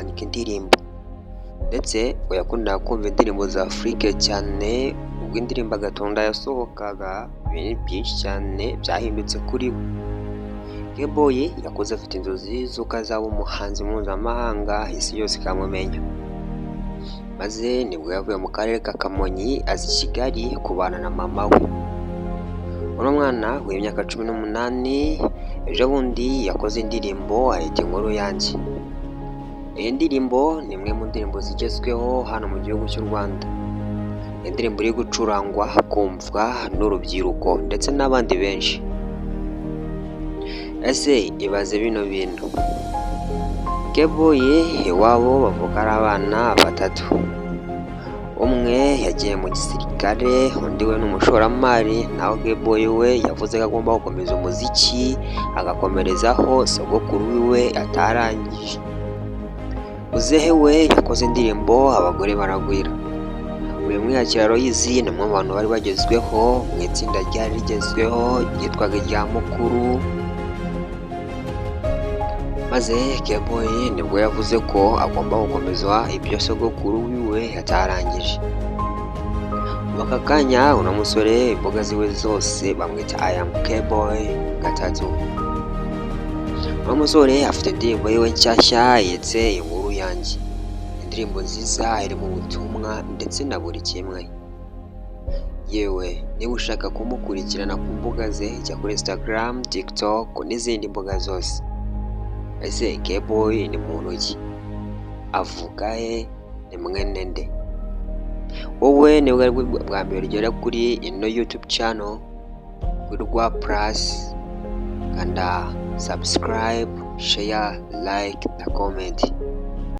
kwandika indirimbo, ndetse ngo yakundaga kumva indirimbo za Afrique cyane. Ubwo indirimbo Agatunda yasohokaga, ibintu byinshi cyane byahindutse kuri we. Kboy yakuze afite inzozi z'uko azaba umuhanzi mpuzamahanga, isi yose ikamumenya. Maze nibwo yavuye mu karere ka Kamonyi aza i Kigali kubana na mama we. Uno mwana w'imyaka 18 ejo bundi yakoze indirimbo ayita Inkuru Yanjye. Iyi ndirimbo ni imwe mu ndirimbo zigezweho hano mu gihugu cy'u Rwanda. Indirimbo iri gucurangwa, kumvwa n'urubyiruko ndetse n'abandi benshi. Ese ibaze bino bintu: Kboy iwabo bavuka ari abana batatu, umwe yagiye mu gisirikare, undi we ni umushoramari, naho Kboy we yavuze ko agomba gukomeza umuziki, agakomerezaho sogokuru wiwe atarangije. Muzehe we yakoze indirimbo Abagore Baragwira. Uyu Mwiyakira Aloys ni umwe mu bantu bari bagezweho mu itsinda ryari rigezweho ryitwaga irya Mukuru, maze Kboy nibwo yavuze ko agomba gukomeza ibyo sogokuru wiwe yatarangije. Mu aka kanya uno musore imbuga ziwe zose bamwita I am Kboy 3. Uno musore afite indirimbo yiwe nshyashya yitse Inkuru Yanjye, indirimbo nziza iri mu butumwa ndetse na buri kimwe. Yewe, niba ushaka kumukurikirana ku mbuga ze, jya kuri Instagram, TikTok n'izindi mbuga zose. Ese Kboy ni muntu ki? Avuka he? Ni mwene nde? Wowe nibwo ari bwa mbere ugera kuri ino YouTube channel, kuri Rwa Plus, kanda subscribe, share, like na comment.